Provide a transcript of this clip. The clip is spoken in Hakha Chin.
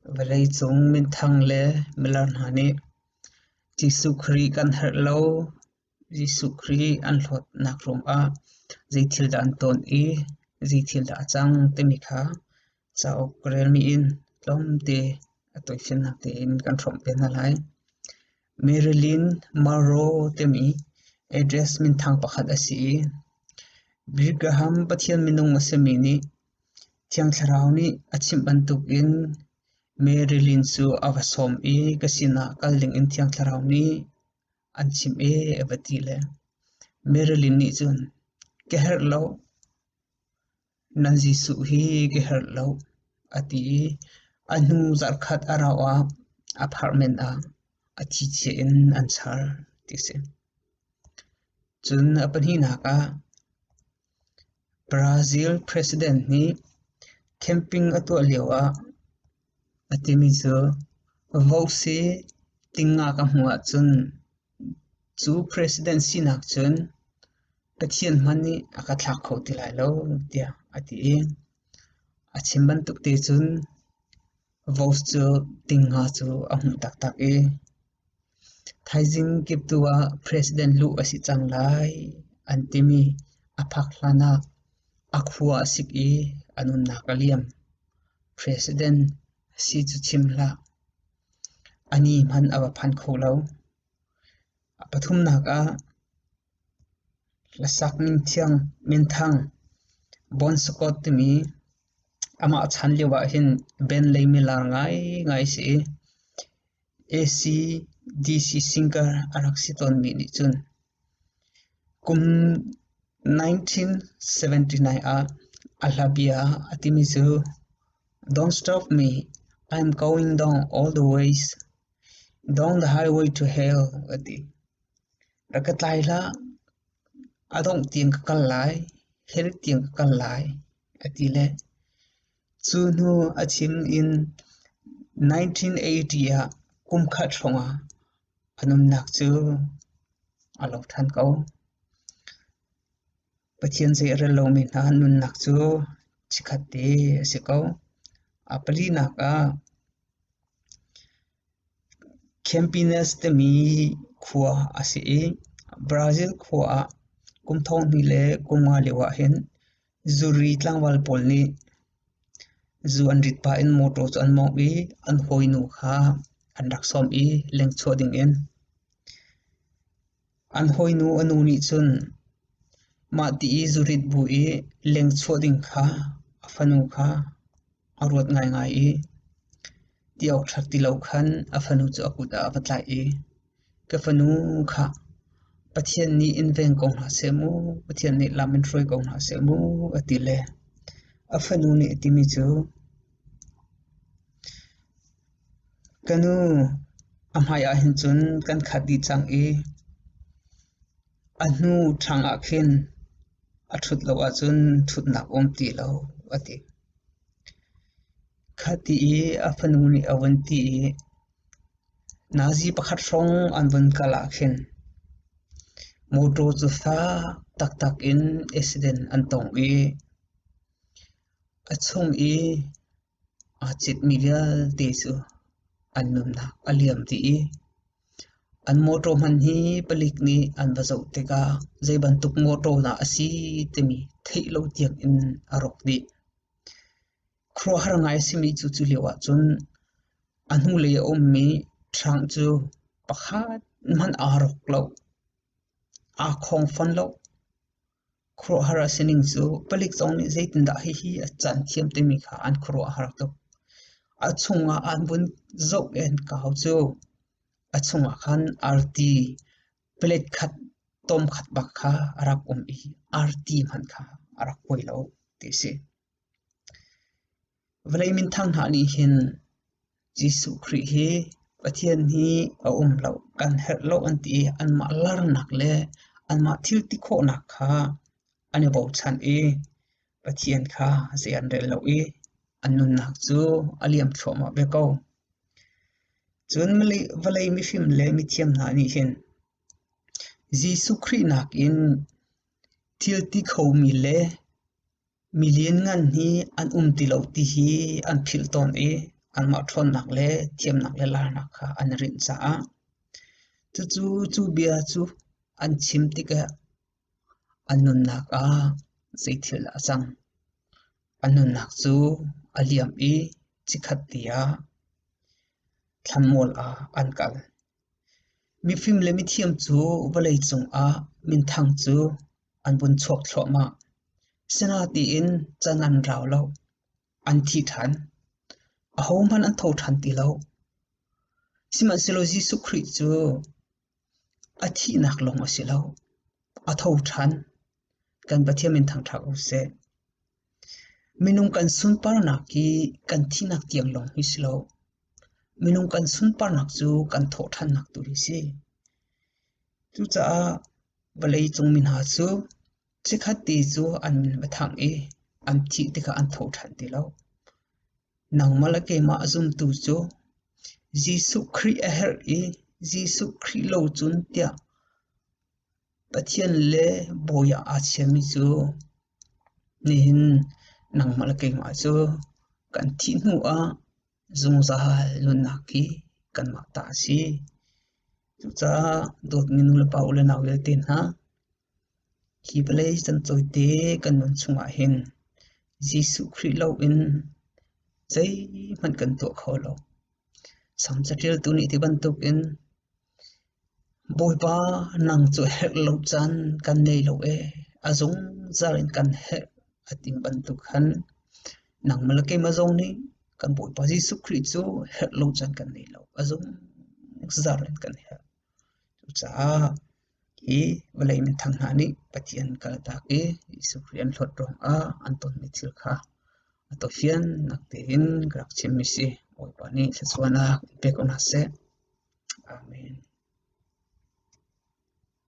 Vawleicung minthang le milar hna nih Jesuh Khrih kan herh lo, Jesuh Khrih an hlawtnak ruangah zei thil dah an tawn i zei thil dah a cang timi kha cauk ka relmi in tlawmte a tawifiannak tein kan hrawmh te hna lai. Marilyn Monroe timi address minthang pakhat a si i Billy Graham Pathian minung a simi nih Thiang Thlarau nih a chimh bantukin Marilyn cu a va sawm i ka sinah kal dingin Thiang Thlarau nih an chimh ee a va ti le Marilyn nih cun ka herh lo, nan Jesuh hi ka herh lo a ti i a hnu zarhkhat a rauh ah apartment ah a thi cia in an char ti a si. Cun a pahnihnak ah Brazil president nih camping a tuah lioah a timi cu vote tinga ka hmuh ahcun cu president sinak cun Pathian hmanh nih a ka thlak kho ti lai lo tiah a ti i a chim bantuk te cun vote cu tinga cu a hmuh taktak i Thaizing kiptu ah president luh a si cang lai an timi a phak hlan ah a khua a sik i a nunnak a liam. President si cu chim hlah. A ni hmanh a va phan kho lo. A pathumnak ah hlasak minthang Bon Scott timi amah chan lio ah hin band lei milar ngaingai a si i AC/DC singer a rak si tawnmi nih cun kum 1979 ah a hla bia a timi cu "Don't Stop Me, I'm Going Down All the Ways, Down the Highway to Hell" a ti. Rak ka tlai hlah, a dongh tiang ka kal lai, hell tiang ka kal lai, a ti le Cu hnu a chim in 1980 ah kum khat hrawngah a nunnak cu a lo ṭhan ko. Pathian zei a rel lomi hna nunnak cu chikkhat te a si ko. A palinak ah Campinas timi khua a si i Brazil khua ah kum 2000 le kum nga lio ahhin Zuri tlangval pawl nih zu an rit pah in mawṭaw cu an mawngh i an hawinu kha an rak sawm i lengchuah dingin. An hawinu a nu nih cun mahti i zurit bu i lengchuah ding kha a fanu kha a ruat ngaingai i ti awk ṭhat ti lo khan a fanu cu a kut ah a va tlaih i Ka fanu kha Pathian nih in veng ko hna seh mu, Pathian nih lam in hruai ko hna seh mu, a ti le a fanu nih a timi cu ka nu a hmai ah hin cun kan khat dih cang i a hnu ṭhang ah khin a ṭhut lo ahcun ṭhutnak um ti lo, a ti. Kha ti i a fanu nih a vun ti i Nazi pakhat hrawng an vun kal ah khin mawṭaw cu fak taktak in accident an tong i a chung i aa citmi vialte cu an nunnak a liam dih i an mawṭaw hmanh hi palik nih an va zoh tikah zei bantuk mawṭaw dah a si timi theih lo tiangin a rawk dih. Khuaruahhar ngai a simi cu cu lio ahcun a hnulei a ummi ṭhang cu pakhat hmanh aa rawk lo. Aa khawng fawn lo. Khuaruahhar a sining cu palik zong nih zeitindah hihi a caan thiam timi kha an khuaruahhar tuk. A chungah an vun zoh i an kau cu a chungah khan arti plate khat tom khat bak kha a rak um i arti hmanh kha a rak kuai lo ti a si. Vawlei minthang hna nih hin Jesuh Khrih hi Pathian hi a um lo, kan herh lo an ti i anmah larnak le anmah thil ti khawhnak kha an i bochan i Pathian kha zei an rel lo i an nunnak cu a liam thluahmah ve ko. Cun vawlei mifim le mithiam hna nih hin Jesuh Khrih nakin thil ti khomi le Mi lianngan hi an um ti lo ti hi an philh tawn i Anmah ṭhawnnak le thiamnak le larnak kha an i rinh caah cucu cu bia cu an chim tikah an nunnak ah zei thil dah a cang? An nunnak cu a liam i chikkhat te ah thlanmual ah an kal. Mifim le mithiam cu vawleicung ah minthang cu an vun chuak thluahmah. Sinain can an rau lo. An thi ṭhan. Ahohmanh an tho ṭhan ti lo. Sihmanhsehlaw Jesuh Khrih cu a thihnak lawng a si lo. A tho ṭhan. Kan Pathian min thangṭhat u sih. Minung kan sunparnak hi kan thihnak tiang lawng hi si lo. Minung kan sunparnak cu kan thawhṭhannak tu hi si. Cucaah vawleicung mi hna cu chikkhat te cu an min va thangh i an thih tikah an tho ṭhan ti lo. Nangmah le keimah a zumtu cu Jesuh Khrih a herh i Jesuh Khrih lo cun tiah Pathian le bawi ah aa chiami cu nihin nangmah le keimah cu kan thih hnu ah zungzal nunnak hi kanmah ta a si. Cucaah dawtmi nulepa u le nau vialte hna, hi vawlei cantawite kan nun chungah hin Jesuh Khrih loin zeihmanh kan tuah kho lo. Salm caṭialtu nih ti bantukin Bawipa nang cu herh lo caan kan nei lo ee, a zungzal in kan herh a ti bantuk khan nangmah le keimah zong nih kan Bawipa Jesuh Khrih cu herh lo caan kan nei lo, a zungzal in kan herh. Cucaah hi vawlei minthang hna nih Pathian kaltak i Jesuh Khrih an hlawt ruangah an tonmi thil kha a tawifiannak tein ka rak chimmi si. Bawipa nih thluachuahnak in pe ko hna seh. Amen.